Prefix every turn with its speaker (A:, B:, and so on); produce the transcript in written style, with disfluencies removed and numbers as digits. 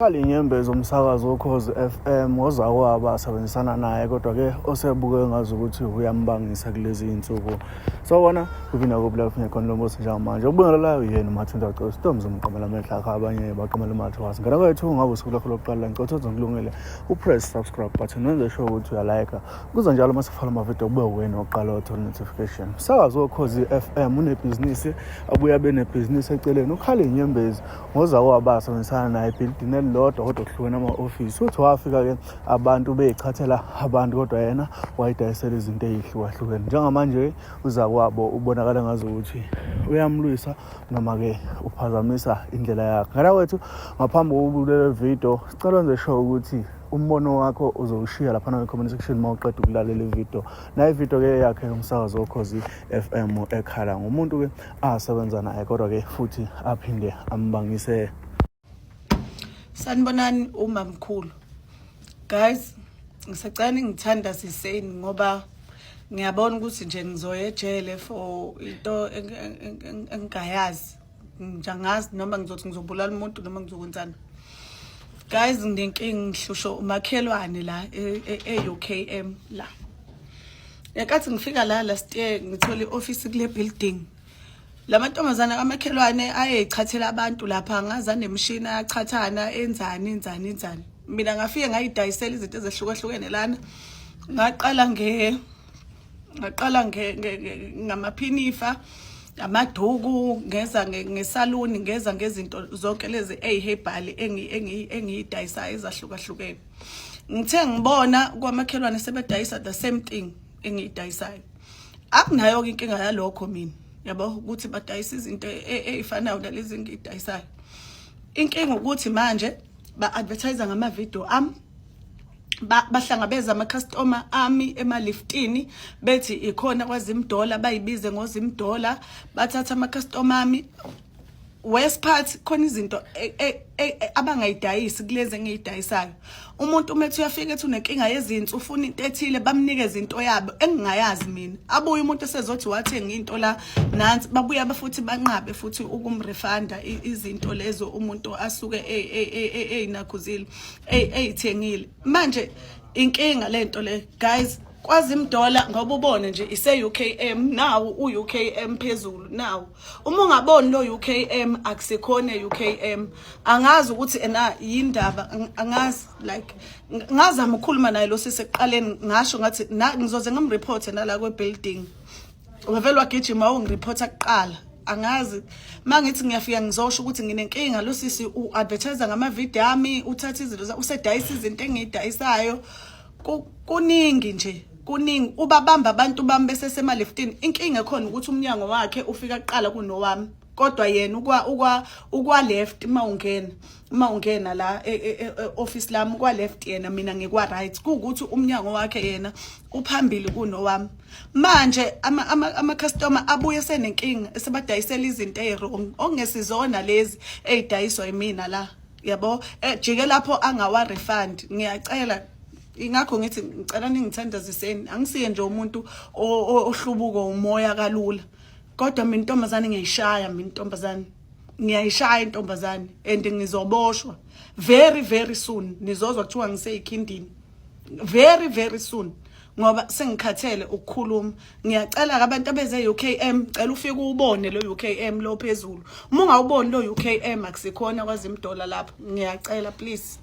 A: Khala inyembezi umsakazi woKhozi FM ngozakwabo asebenzisana naye kodwa-ke osebuke ngazi ukuthi uyambangisa kulezi iy'nsuku. Sawubona kuphi nakuphi la kufunye khona lombuso njengamanje. Okubingelelayo yena uMathinta Cebo Storms umqamela amehlo akhe abanye baqamela umathwasa. Ngena kwethu ngabe usuku lakho lokuqala ngicela ukuthi ngilungele upress subscribe button wenze sure ukuthi uyalike kuze njalo uma sifaka amavidiyo kube wena oqala othola notification. Umsakazi woKhozi FM unebhizinisi abuye abe nebhizinisi eceleni ukhala inyembezi ngozakwabo asebenzisana naye ebhilidini elilodwa kodwa kuhlukene ama-ofisi. Uthi wafika-ke abantu beyichathela abantu kodwa yena wayidayisela izinto ey'hlukahlukene. Njengamanje uzakwabo ubonakala ngazukuthi uyamlwisa noma-ke uphazamisa indlela yakhe. Ngana kwethu ngaphambi kokubukela le video sicela wenze sure ukuthi umbono wakho uzowushiya laphana kwi-comment section uma uqeda ukulalela ividiyo. Nayo ividiyo-ke yakhe umsakazo woKhozi FM ekhala ngomuntu-ke asebenza naye kodwa-ke futhi aphinde ambangise.
B: Sanibonani umamkhulu. Guys, ngisacela ningithandaziseni ngoba ngiyabona ukuthi nje ngizoya ejele for into engingayazi. Nje angazi noma ngizothi ngizobulala umuntu noma ngizokwenzani. Guys, nginenkinga ngihlushwa umakhelwane la e-UKM la. Ngenkathi ngifika la last year ngithola i-office kule building. Lamantombazana kamakhelwane ayeyichathela abantu lapha ngaza nemishini ayachathana enzani enzani enzani. Mina ngafike ngayidayisela izinto ezehlukahlukene lana. Ngaqala nge ngaqala nge ngamaphinifa amaduku ngeza ngesaluni ngeza ngezinto zonke lezi eziherbal engiyidayisayo ezahlukahlukene. Ngithe ngibona kwamakhelwane sebedayisa the same thing engiyidayisayo. Akunayo ke inkinga yalokho mina yabo ukuthi badayisa izinto ey'fanayo nalezi engiyidayisayo. Inkinga ukuthi manje ba-advertise ngama-video ami bahlangabeza ama-customer ami emaliftini bethi ikhona kwaZimdola bayibize ngoZimdola bathatha ama-customer ami worst part khona izinto e, e, e, abangayidayisi kulezi engiyidayisayo. Umuntu uma ethi uyafika ethi unenkinga yezinso ufuna into ethile bamnikeze into yabo engingayazi mina. Abuye umuntu esezothi wathenga into la nansi babuya futhi banqabe futhi ukumrefunda izinto lezo umuntu asuke eyinakhuzile eyithengile. Manje inkinga lento le guys kwaZimdola ngoba ubone nje ise UKM nawu u UKM phezulu nawu. Uma ungaboni lo UKM akusikhona UKM angazi ukuthi ena yindaba angazi like ngazama ukukhuluma naye lo sisi ekuqaleni ngasho ngathi ngizoze ngimreport nala kwe building wavele wagijima wangireport kuqala angazi mangithi ngiyafika ngizosho ukuthi nginenkinga lo sisi u-advertise ngama-video ami uthatha izinto usedayisa izinto engiyidayisayo kuningi nje kuningi ubabamba abantu bami besesemaliftini inkinga ekhona ukuthi umnyango wakhe ufika kuqala kunowami kodwa yena ukwa ukwa ukwa left uma ungena uma ungena la e, e, e, office lami kwa left yena mina ngikwa right kuwukuthi umnyango wakhe yena uphambili kunowami manje ama ama, ama customer abuye senenkinga esebadayisela izinto eziwrong okungesizona lezi ezidayiswa yimina la yabo jike lapho angawa refund ngiyacela ingakho ngithi ngicela ningithandaziseni angisiye nje umuntu ohlubuko umoya kalula kodwa mina intombazane ngiyayishaya mina intombazane ngiyayishaya intombazane and ngizoboshwa very very soon nizozwa kuthiwa ngiseyikhindini very very soon ngoba sengikhathele ukukhuluma. Ngiyacela ke abantu abeze UKM cela ufike uwubone lo UKM lo phezulu. Uma ungawuboni lo UKM akusikhona kwaZimdola lapho. Ngiyacela please.